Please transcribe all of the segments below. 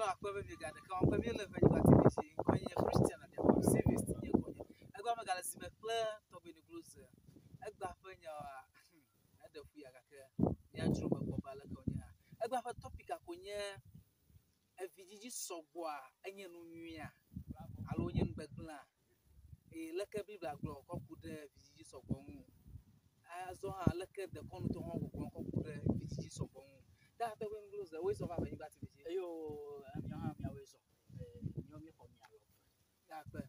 Míanɔ akpe be miega ɖeka wɔm kple míele Ʋenyigba TV dzi. Ŋkɔe nye Christian Abiaku Silvest nye ŋkɔnye. Egbea megale zi me kple Tɔgbi Nugloze. Egbea ƒe nyawoa, hmm, eɖe fu ya gake míadzro eme kpɔ be aleke wònye hã. Egbea ƒe topic ko nye evidzidzi sɔgbɔa enye nu nyuia alo enye nu gbegblẽa? Eye leke Biblia gblɔ kɔ ku ɖe vidzidzi sɔgbɔ ŋu? Azɔ hã leke dekɔnutɔwo hã gbɔgblɔm kɔ ku ɖe vidzidzi sɔgbɔ ŋu? Ta Tɔgbi Nugloze, woe zɔ va Ʋenyigba TV dzi. Eyo míawo hã míawoe zɔ. Míawo míexɔ mia lɔ. Gakpe.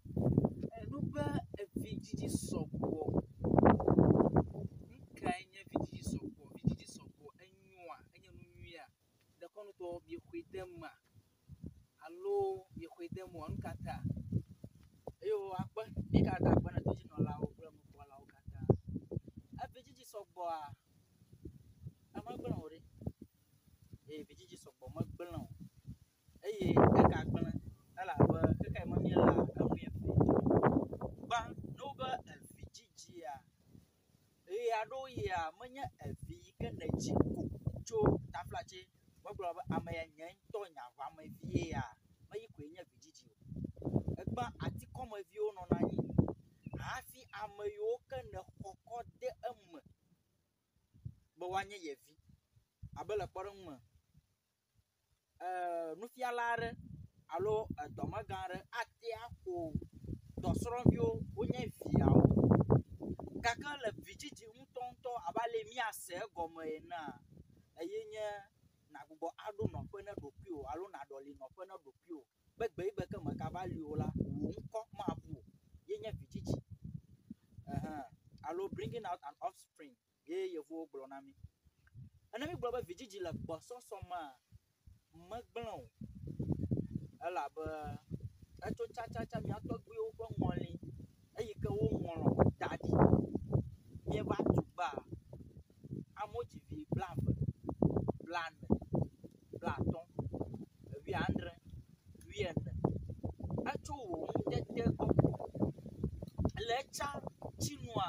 Enu be evidzidzi sɔgbɔ. Nu kae nye vidzidzi sɔgbɔ? Vidzidzi sɔgbɔ enyoa? Enye nu nyuia? Dekɔnutɔwo miexɔe de emea? Alo miexɔe de eme oa? Nu ka ta? Eyo akpe. Mí katã akpe na dodzinɔlawo kple nukpɔlawo katã. Evidzidzi sɔgbɔa, emegblẽ o ɖe. Eye vidzidzi sɔgbɔ megblẽ o. Eye egagblẽ elabe xexea me míelea enu ye ƒe. Gbã ne wobe evidzidzia, ɣe aɖewo ɣia menye evi yi ke nèdzi ko tso taflatse megblɔ be ame ya nye ŋutɔ nye aʋamevie ya meyi koe nye vidzidzi o. Egbã atikɔmeviwo nɔna anyi hafi ame yiwo ke nèxɔ kɔ de eme be woanye ye vi. Abe le kpɔɖeŋu me, nufiala aɖe alo edɔmegã aɖe ate aƒo dɔsrɔ̃viwo wonye viawo gake le vidzidzi ŋutɔŋutɔ abe ale míase egɔme enea, eye nye nàgbugbɔ aɖo nɔƒe na ɖokuiwò alo nàɖɔli nɔƒe na ɖokuiwò be gbe yi gbe ke mègava li o la, wò ŋkɔ mabu o. Ye nye vidzidzi. Ɛhɛ alo bringing out an offspring ye yevuwo gblɔ na mí. Ne mígblɔ be vidzidzi le gbɔsɔsɔ mea, megblẽ o elabe etso tsatsatsa mía tɔgbuiwo ƒe ŋɔli eyi ke woŋlɔ da ɖi míeva tu gbea, amewo dzi vi blave, blane, blatɔ̃, wuiadre, wuiene. Etso wò ŋutete gbɔ. Le etsa tsinua,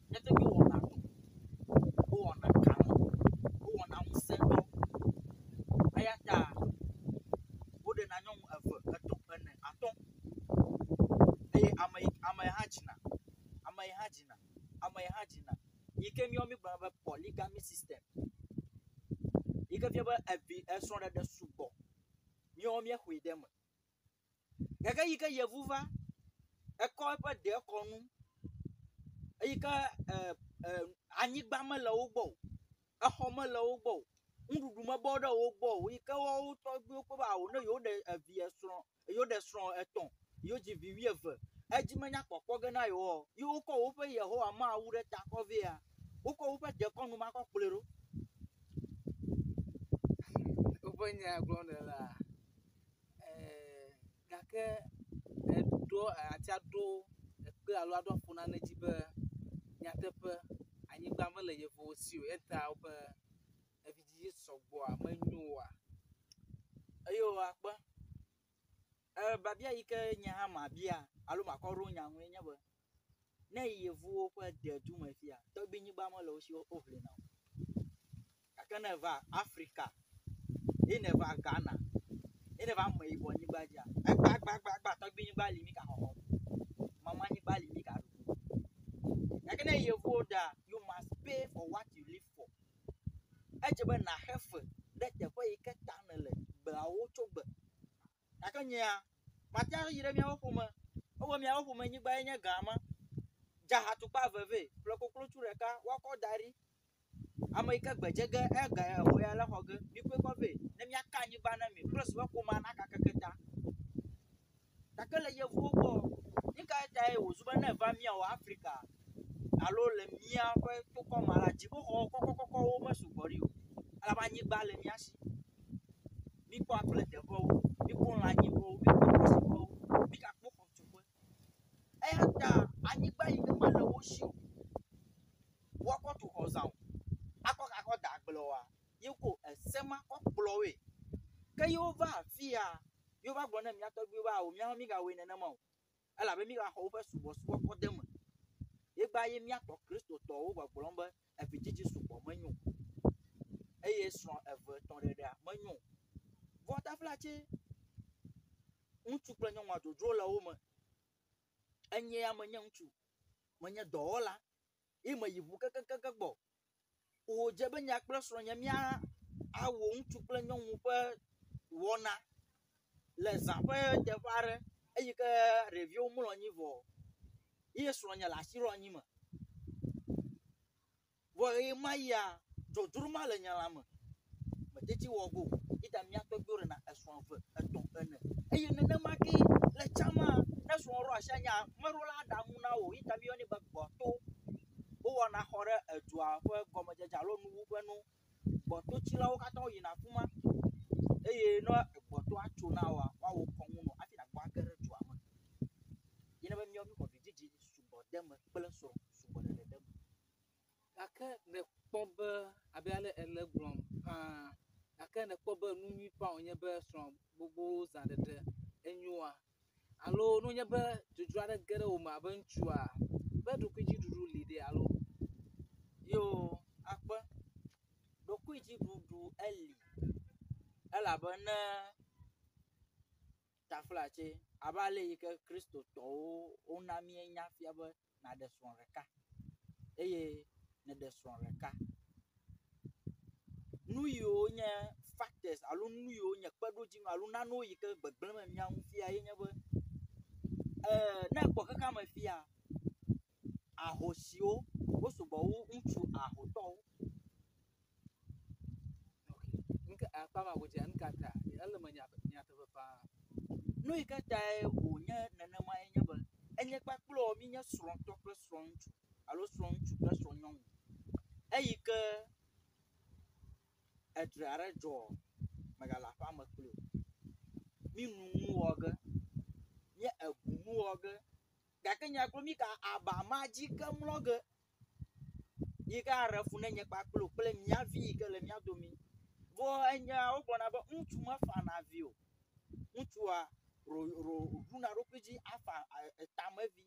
mía tɔgbuiwo wɔna dɔ, wowɔna kalẽ, wowɔna ŋusẽdɔ eya ta woɖena nyɔnu eve, etɔ̃, ene, atɔ̃ eye ame yi ame yi hã dzina, ame yi hã dzina, ame yi hã dzina yi ke míawo mígblɔna be polygamy system yi ke fia be evi esrɔ̃ɖeɖe sugbɔ míawo míexɔe ɖe eme. Gake eyi ke yevu va, ekɔ eƒe dekɔnu eyi ke e e anyigba mele wo gbɔ o, exɔ mele wo gbɔ o, nuɖuɖu mebɔ ɖe wo gbɔ o yi ke woawo tɔgbuiwo kpɔ be ao ne yewoɖe evia srɔ̃ yewoɖe srɔ̃ etɔ̃, yewodzi vi wuieve, edzi menya kpɔkpɔ ge na yewo o. Ye wokɔ woƒe Yehowa Mawu ɖe ta kɔ vɛa, wokɔ woƒe dekɔnu ma kɔ kplɔe ɖo. Woƒe nya gblɔm nèlea, gake eɖo atia ɖo ekpe alo aɖo afɔ nane dzi be nyateƒe anyigba mele yevuwo si o eya ta woƒe evidzidzi sɔgbɔa menyo oa? Eye wòakpe. Biabia yi ke nye hã mabia alo makɔ ɖo nya ŋue nye be, ne yevuwo ƒe dedu me fia, tɔgbuinyigba mele wo si woʋlina o. Gake ne eva Afrika ye neva Ghana ye neva ameyibɔ nyigba dzia, egbagbagbagba tɔgbuinyigba li mí gaxɔxɔm. Mamanyigba li mí gaɖum. Gake ne yevuwo ɖea, you must pay for what you live for. Edze be nàxe fe ɖe teƒe yi ke ta nèle gbeawo tso gbe. Gake nyea, mate ŋu ayi ɖe míaƒe ƒome, ewɔ míaƒe ƒomenyigba ye nye gã ma. Dza hatukpa eve vɛ, ƒle koklotsu ɖeka woakɔ da ɖi. Ame yi ke gbe dze ge ega exɔ ya le xɔ ge, mikɔe kɔ vɛ ne míaka anyigba na mi kple suƒe ƒomea naka keke ta. Gake le yevuwo gbɔ, nu ka tae wòzu be ne eva míawɔ Afrika alo le míaƒe tokɔ me la, dziƒoxɔ kɔkɔkɔkɔwo mesugbɔ ɖi o elabe anyigba le mía si. Míkpɔ agbledeƒewo, míkpɔ lãnyiƒewo, míkpɔ tɔsiƒewo, mígakpɔ xɔtuƒe. Eya ta anyigba yi ke mele wo si o, woakɔ tu xɔ zã o, akɔ gakɔ de agble oa, ye wokɔ ese ma kɔ kplɔ woe. Ke ye wova afia, ye wova gblɔ ne mía tɔgbuiwo be ao míawo mígawɔe nenema o elabe mígaxɔ woƒe subɔsubɔ kɔ de eme. Ye gba ye míatɔ Kristotɔwo gbɔgblɔm be evidzidzi sugbɔ menyo o eye srɔ̃ eve etɔ̃ ɖeɖea menyo o. Vɔ taflatse ŋutsu kple nyɔnua dzodzro le wo me. Enye ya menye ŋutsu, menye dɔwɔla ye meyi ŋu kekeake gbɔ. Wòdze be nye kple srɔ̃nye mía awɔ ŋutsu kple nyɔnu ƒe wɔna le zã ƒe teƒe aɖe eyi ke ɖeviwo mlɔ anyi vɔ ye srɔ̃nye le asi ɖo anyi me. Vɔ ɣe ma ɣia, dzodzro ma le nye lãme. Mete tsi wɔ go o. Yi ta mía tɔgbuiwo ɖena esrɔ̃ eve, etɔ̃, ene. Eye nenema kee le tsã ma, ne srɔ̃wò ɖo asi anyia, meɖo la aɖaŋu na wò o. Yi ta míeyɔnɛ be gbɔto. Wowɔna xɔ ɖe edua ƒe gɔmedzedze alo nuwuƒe nu. Gbɔtotsilawo katã woyina afi ma eye ne gbɔtoa tso na woa, woawɔ kɔnu nɔ hafi nàgbɔ age ɖe dua me. Ye nye be míawo míexɔ vidzidzi sugbɔ de eme kple srɔ̃ sugbɔ ɖeɖe de eme. Gake nèkpɔ be abe ale èle egblɔm ƒãa, gake nèkpɔ be nu nyui ƒã wònye be srɔ̃ gbogbowo zã ɖeɖe enyoa? Alo ne wònye be dzodzro aɖe ge ɖe wò me abe ŋutsua, be ɖokuidziɖuɖu li ɖe alo? Yoo, akpe. Ɖokuidziɖuɖu eli elabe ne taflatse abe ale yi ke Kristotɔwo wona míenya fia be nàɖe srɔ̃ ɖeka eye nèɖe srɔ̃ ɖeka. Nu yiwo nye factors alo nu yiwo nye kpeɖodzinu alo nanewo yi ke gbegblẽm le mía ŋu fia ye nye be ne èkpɔ xexeame fia, ahosiwo wosugbɔ wu ŋutsu ahotɔwo. Nuka akpa ma godzia nuka ta ele me nya nyateƒe paa. Nu yi ke tae wònye nenema ye nye be enye kpakple wò míenye srɔ̃tɔ kple srɔ̃ŋutsu alo srɔ̃ŋutsu kple srɔ̃nyɔnu. Eyi ke edzre aɖe dzɔ mègale aƒea me kpli o. Mí nu nu wɔ ge, mí eŋu nu wɔ ge gake nya gblɔm mí ka aba ma dzi ke mlɔ ge yi ke aɖe fu ne nye kpakple wò kple mía vi yi ke le mía domi. Vɔ enya wogblɔna be ŋutsu mefana vi o. Ŋutsua ro ro ɖuna eɖokui dzi afa etamevi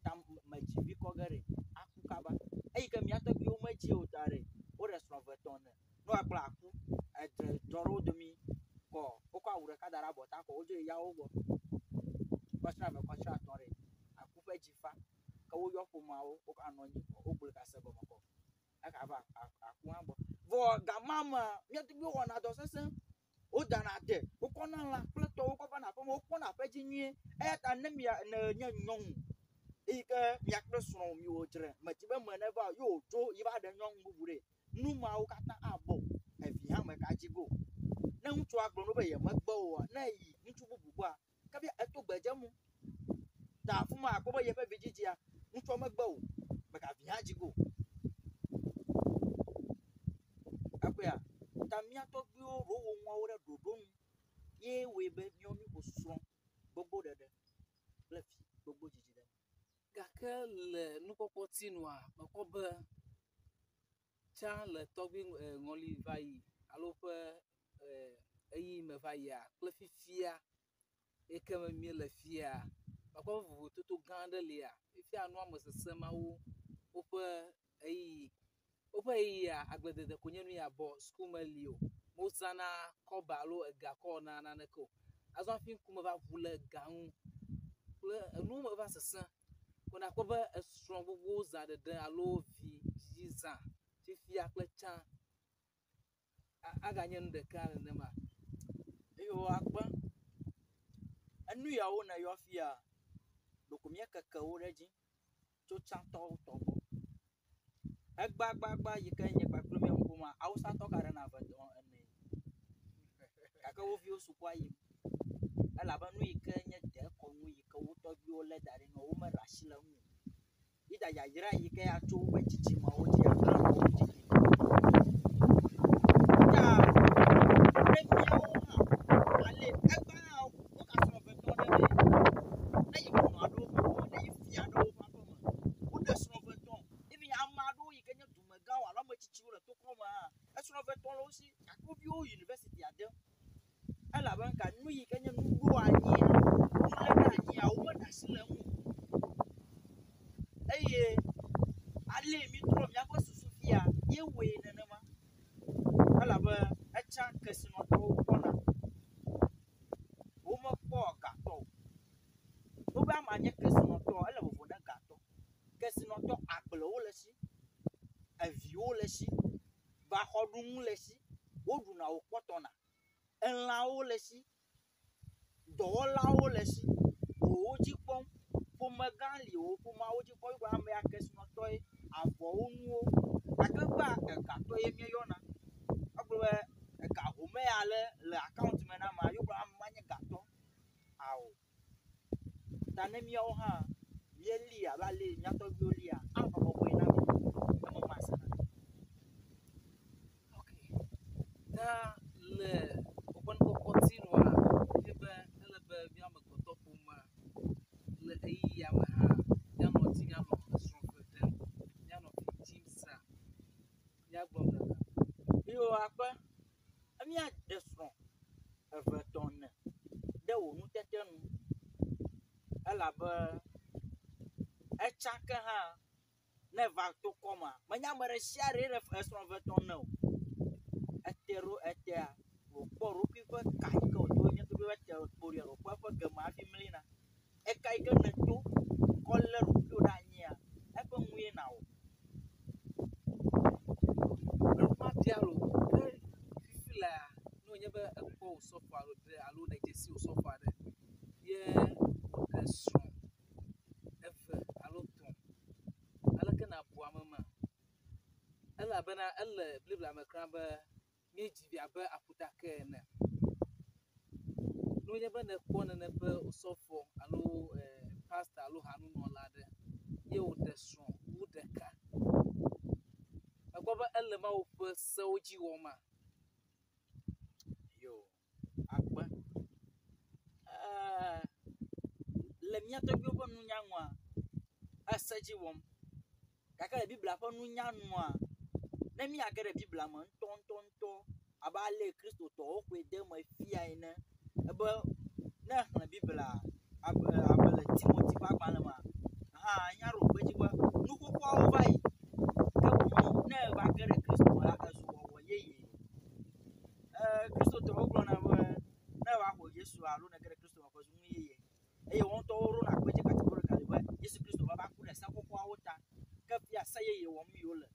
ta medzi vi kɔ ge ɖe aku kaba. Eyi ke mía tɔgbuiwo medzi o ta ɖe woɖe srɔ̃ eve etɔ̃ ene ne woagblɔ aku edre dzɔ ɖe wo domi kɔ wokɔ awu ɖeka da ɖe abɔta kɔ wodzo yi yawo gbɔ. Kɔsiɖa eve kɔsiɖa etɔ̃ ɖe aku ƒe dzi fa ke woyɔ ƒomeawo wova nɔ anyi wogblɔe gase gɔme kɔ egava aku hã gbɔ. Vɔ gama mea mía tɔgbuiwo wɔna dɔ sesẽ. Wodana ade, wokɔna lã kple tɔwo kɔ vana aƒeme, wokpɔna aƒe dzi nyuie. Eya ta ne mia ne nye nyɔnu eyi ke mia kple srɔ̃wò miwɔ dzre medi be eme neva o ye wòdzo yi va ɖe nyɔnu bubu ɖe, nu mawo katã abɔ o. Evi hã mègadzi ge o. Ne ŋutsua gblɔ na wò be yemegbe oa, ne eyi ŋutsu bubu gbɔa, ke fia eto gbe dzem o. Ta afi ma akpɔ be yeƒe vidzidzia, ŋutsua megbe o, megavi hã dzi ge o. Ekpɔea? Ta mía tɔgbuiwo wowɔ nuawo ɖe ɖoɖo nu ye wɔe be míawo míeƒo srɔ̃ gbogbo ɖeɖe kple vi gbogbo dzidzi ɖe. Gake le nukpɔkpɔ ti nua, mekpɔ be tsã le tɔgbui ŋɔli va yi alo ƒe ɣeyiɣi me va yia kple fifia yi ke me míele fia, mekpɔ be vovototo gã aɖe lia. Fifia nua me sesẽ ma wu woƒe ɣeyiɣi. Woƒe ɣeyiɣia, agbledede koe nye nu ya bɔ, suku meli o. Wozãna kɔba alo ega kɔ wɔna naneke o. Azɔ hafi ŋkume va ŋu le ga ŋu kple enuwo me va sesẽ. Ko nakpɔ be esrɔ̃ gbogbowo zã ɖeɖe alo vi dzidzi zã fifia kple tsã aganye nu ɖeka nenema. Eye woakpe enu yawo nèyɔ fia, ɖeko míekeke wo ɖe edzi tso tsãtɔwo tɔ gbɔ. Egbagbagba yi ke nye kpakple mía ŋkume Awusatɔ gaɖena eve etɔ̃ ene gake wo viwo sukua yim elabe nu yi ke nye dekɔnu yi ke wo tɔgbuiwo lé da ɖi na wo womeɖe asi le eŋu o. Yi ta yayra yi ke atso woƒe dzidzimewo dzi anɔ wo dzi. Ta ne míawo hã ale egbea hã wogasrɔ̃ eve tɔ ɖe eme. Ne yi ʋɔnu aɖewo ƒe aƒeme, ne yi fia aɖewo ƒe aƒeme, woɖe srɔ̃ eve tɔ. Even ame aɖewo yi ke nye dumegãwo alo ame tsitsiwo le tokɔ me hã, esrɔ̃ eve tɔ le wo si gake wo viwo yunivɛsiti dem. Elabe nuka nu yi ke nye nuɖoanyia, nuléɖeanyia womeɖe asi le eŋu o. Eye ale mítrɔ míaƒe susu fia ye wɔe nenema elabe etsã kesinɔtɔwo kpɔna. Xɔɖunu le esi, woɖuna wòkpɔtɔna, elãwo le esi, dɔwɔlawo le esi, wò wo dzi kpɔm, ƒome gã li wò ƒomeawo dzi kpɔm. Ye amea kesinɔtɔe, avɔwo nuwo. Gake egbea egatɔ ye míeyɔna. Egblɔ be ega home ya le le account me na amea, ye wogblɔ ame ma nye gatɔ. Ao. Ta ne míawo hã míeli abe ale yi mía tɔgbuiwo lia, anɔ bɔbɔe na mí. Eme mase na mí. Ok. Ta le woƒe nukpɔkpɔ ti nua, efia be ele be mía amegbetɔ ƒomea le ɣeyiɣia me hã míanɔ dzi míanɔ esrɔ̃ ƒe ɖem, míanɔ vi dzim zã. Míagblɔ nene. Yo akpe, míaɖe srɔ̃ eve, etɔ̃, ene ɖe wò nutete nu elabe etsã ke hã ne eva to kɔmea, menye ame ɖe sia ɖee ɖe esrɔ̃ eve, etɔ̃, ene o. Ete ɖo etea wòkpɔ eɖokui ƒe ka yi ke wòdo nye to be ete kpoɖia wòkpɔ eƒe geme hafi mlina. Eka yi ke nèto kɔ lé ɖokuiwò ɖe anyia, eƒe nue nàwɔ. Mabia loo, ke fifi laa ne wònye be ekpɔ osɔfo alo ɖe alo nèdze si osɔfo aɖe ye wòɖe srɔ̃ eve alo tɔ̃, aleke nàbu ame ma? Elabena ele Biblia me kura be míedzi vi abe aƒutake ene. Ne wònye be nèkpɔ nene ƒe osɔfo alo pastor alo hanunɔla aɖe ye wòɖe srɔ̃ wu ɖeka, èkpɔ be ele Mawu ƒe sewo dzi wɔma? Yo, akpe. Eee, le mía tɔgbuiwo ƒe nunya nua, ese dzi wɔm. Gake le Biblia ƒe nunya nua, ne míage ɖe Biblia me ŋutɔŋutɔŋutɔ abe ale Kristotɔwo xɔe de eme fia ene ebe ne exlẽ Biblia abe abe le Timoti ƒe agbalẽ mea, hã anya ɖo kpe edzi be nu xoxoawo va yi. Ke boŋ ne eva ge ɖe Kristo me la, ezu wɔwɔ yeye. Ee, Kristotɔwo gblɔna be ne eva xɔ Yesu alo nege ɖe Kristo me ƒe zu nu yeye. Eye woawo ŋutɔwo ɖona kpe edzi kategorikali be Yesu Kristo va va ku ɖe se xoxoawo ta. Ke fia se yeye wɔm yewole.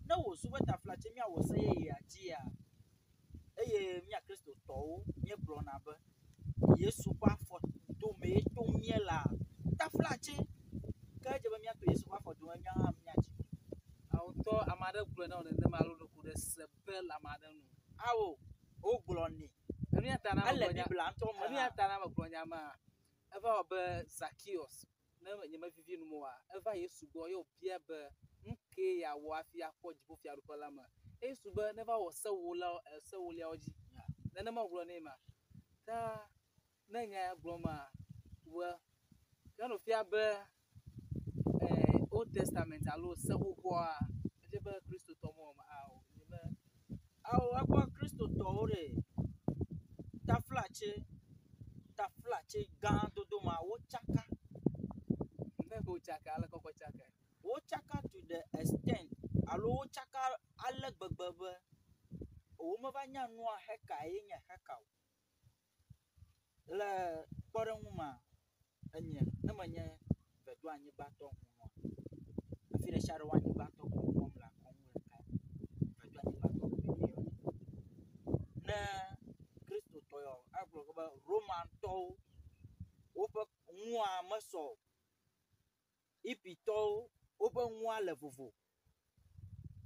Ne wòzu be taflatse míawɔ se yeyea dzia, eye mía Kristotɔwo míegblɔna be Yesu ƒe afɔ domee tom míelea, taflatse ke edze be míato Yesu ƒe afɔ dome míawo hã míadzi vi. Ao ŋutɔ ame aɖe gblɔe na wò nenema alo ɖeko nèse be le ame aɖe nu? Ao, wogblɔnɛ. Enu ya ta na Ele megblɔ nya Biblia ŋutɔ me enu ya hã. ta na megblɔ nya ma, eva wɔ be Zakeus, ne nyemevivi nu me oa, eva Yesu gbɔ ye wòbia be nu kee yeawɔ hafi akpɔ dziƒofiaɖuƒe la me. Yesu be neva wɔ se wolawo se woliawo dzi. Nenema wògblɔ nɛ ma. Ta ne nya ya gblɔm well, ke ne wòfia be Old Testament alo se xoxoa, edze be Kristotɔ mewɔ eme ao. Nye me Ao, ekpɔ Kristotɔwo ɖe taflatse, taflatse gã dodo ma, wotsaka. Ne wotsaka, aleke wokɔ tsakae? Wotsaka to the extent alo wotsaka ale gbegbe be womeva nya nua hekae nye heka o. Le kpɔɖeŋu mea, enye ne menye vedo anyigbatɔ ŋunɔa, afi ɖe sia ɖe wo anyigbatɔ ko wɔm le akɔnu ɖekae. Vedo anyigbatɔ koe míeyɔnɛ. Ne Kristotɔ yɔ, agblɔ be Romantɔwo woƒe nua mesɔ o. Hipitɔwo woƒe nua le vovo.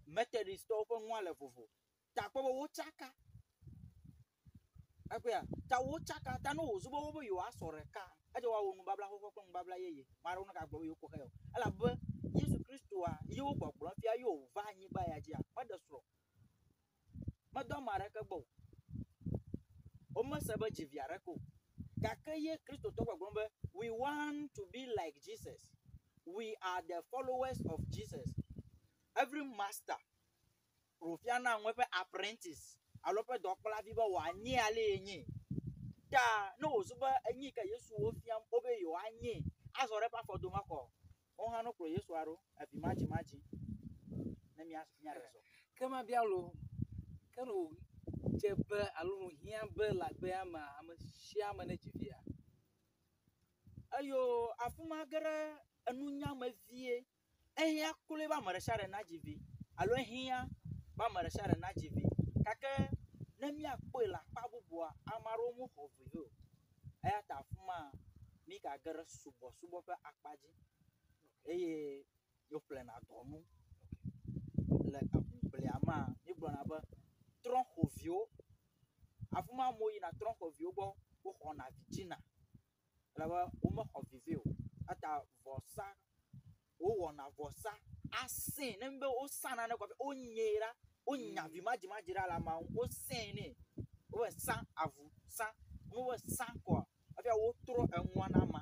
Methodisttɔwo ƒe nua le vovo. Ta kpɔ be wotsaka. Ekpɔea? Ta wotsaka. Ta ne wòzu be wobe yewoasɔ ɖeka, edze woawɔ nubabla xoxo kple nubabla yeye. Ame aɖewo negagblɔ be yewokɔ xe o. Elabe Yesu Kristoa ye wogbɔgblɔm fia ye wòva anyigba ya dzia, meɖe srɔ̃ o. Medɔ ame aɖeke gbɔ o. Womese be dzi vi aɖeke o. Gake ye Kristotɔ gbɔgblɔm be we want to be like Jesus. We are the followers of Jesus. Every master wòfiana nu eƒe apprentice alo eƒe dɔkplavi be wòanye ale yenye. Ta ne wòzu be enyi ke Yesu wo fiam wobe yewoanye azɔ ɖe eƒe afɔdome kɔ, woawo hã nokplɔ Yesua ɖo evi madzi madzi ne mía míaɖe zɔ. Ke mabia loo, ke ne wòdze be alo nu hiã be le agbea mea, ame sia ame nedzi via? Eyo afi ma ge ɖe enunya me vie. Ehiã kloe be ame ɖe sia ɖe nadzi vi alo ehiã. Be ame ɖe sia ɖe nadzi vi. Gake ne míakpɔe le akpa bubua, ame aɖewo mexɔ vi vɛ o. Eya ta afi ma mígage ɖe subɔsubɔ ƒe akpa dzi eye woƒlena dɔnu le eŋugblea mea, míegblɔna be trɔ̃xɔviwo. Afi ma amewo yina trɔ̃xɔviwo gbɔ woxɔna vi dzina elabe womexɔ vi vɛ o. Eya ta vɔsa wowɔna vɔsa asẽ ne be wosã nane kɔ wonyee ɖa, wonya vi madzimadzi ɖa le amea ŋu, wosẽe nɛ. Wobe sã avu sã, ne wobe sã kɔa, efia wotrɔ enua na amea.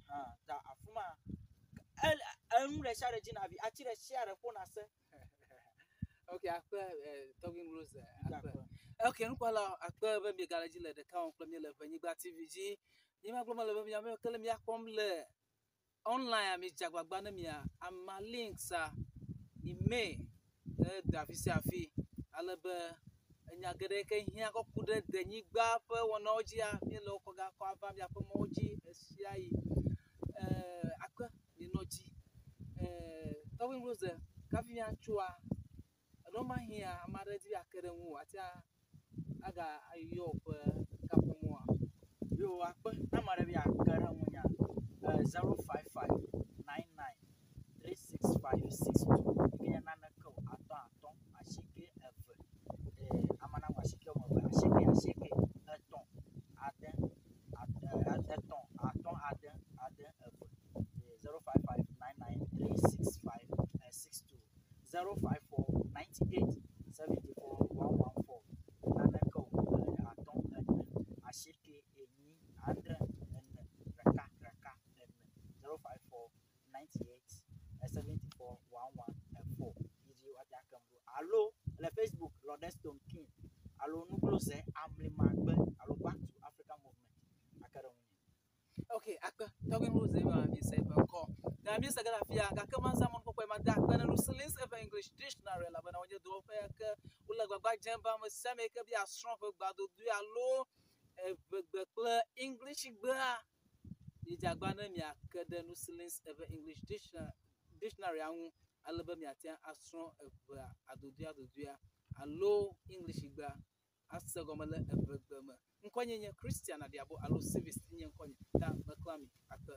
Hã ta afi ma ele enu ɖe sia ɖe dzina vi, ati ɖe sia ɖe ƒona se. Ok, akpe tɔgbi Rose akpe. Ok, nukpɔla akpe be miegale dzi le ɖeka wɔm kple mi le Ʋenyigba TV dzi. Nye magblɔ mele be miame ke le mia kpɔm le online mi dze agbagba ne mia ama links a email ne da afi sia afi ale be enya geɖe ke hiã kɔ ku ɖe denyigba ƒe wɔnawo dzia míele wo kɔ ga kɔ ava miaƒe mɔwo dzi ɣesiaɣi. Akpe mienɔ dzi. Tɔgbi Rose kafi míatsoa ɖewomahi ame aɖe di be yeake ɖe ŋuwò ate aga ayɔ woƒe kaƒomɔa. Yo akpe ne ame aɖe be yeake ɖe ŋunyea, 055 99 365 62 yi ke nye naneke o atɔ̃ atɔ̃ asieke eve ame naŋu asieke woame eve asieke asieke etɔ̃ ade etɔ̃ atɔ̃ ade ade eve 055 99 365 62 054 98 74 114 naneke o atɔ̃ ene asieke enyi adre ene ɖeka ɖeka ene 054 98 74 114 yi dzi woate akem ɖo alo le Facebook Lordestone King alo Nugloze Amlimagbe alo Back to Africa Movement ake ɖe ŋunye. Ok, akpe tɔgbi Rose ma mi se eƒe ŋkɔ. Na mi se ge ɖe afia gake mazã mɔnukpɔkpɔe made akpe ne Lucilins eƒe English Dictionary elabena wonye dɔwɔƒe ya ke wole agbagba dzem be ame sia ame yi ke be yeasrɔ̃ ʋegbadodoe alo eʋegbe kple English gbea miedze agba ne miake ɖe Lucilins eƒe English Dictionary ŋu ale be miate asrɔ̃ eʋea adodoe adodoea alo English gbea ase gɔme le eʋegbe me. Ŋkɔnye nye Christian Adiabo alo Civis nye ŋkɔnye ta meklã mi akpe.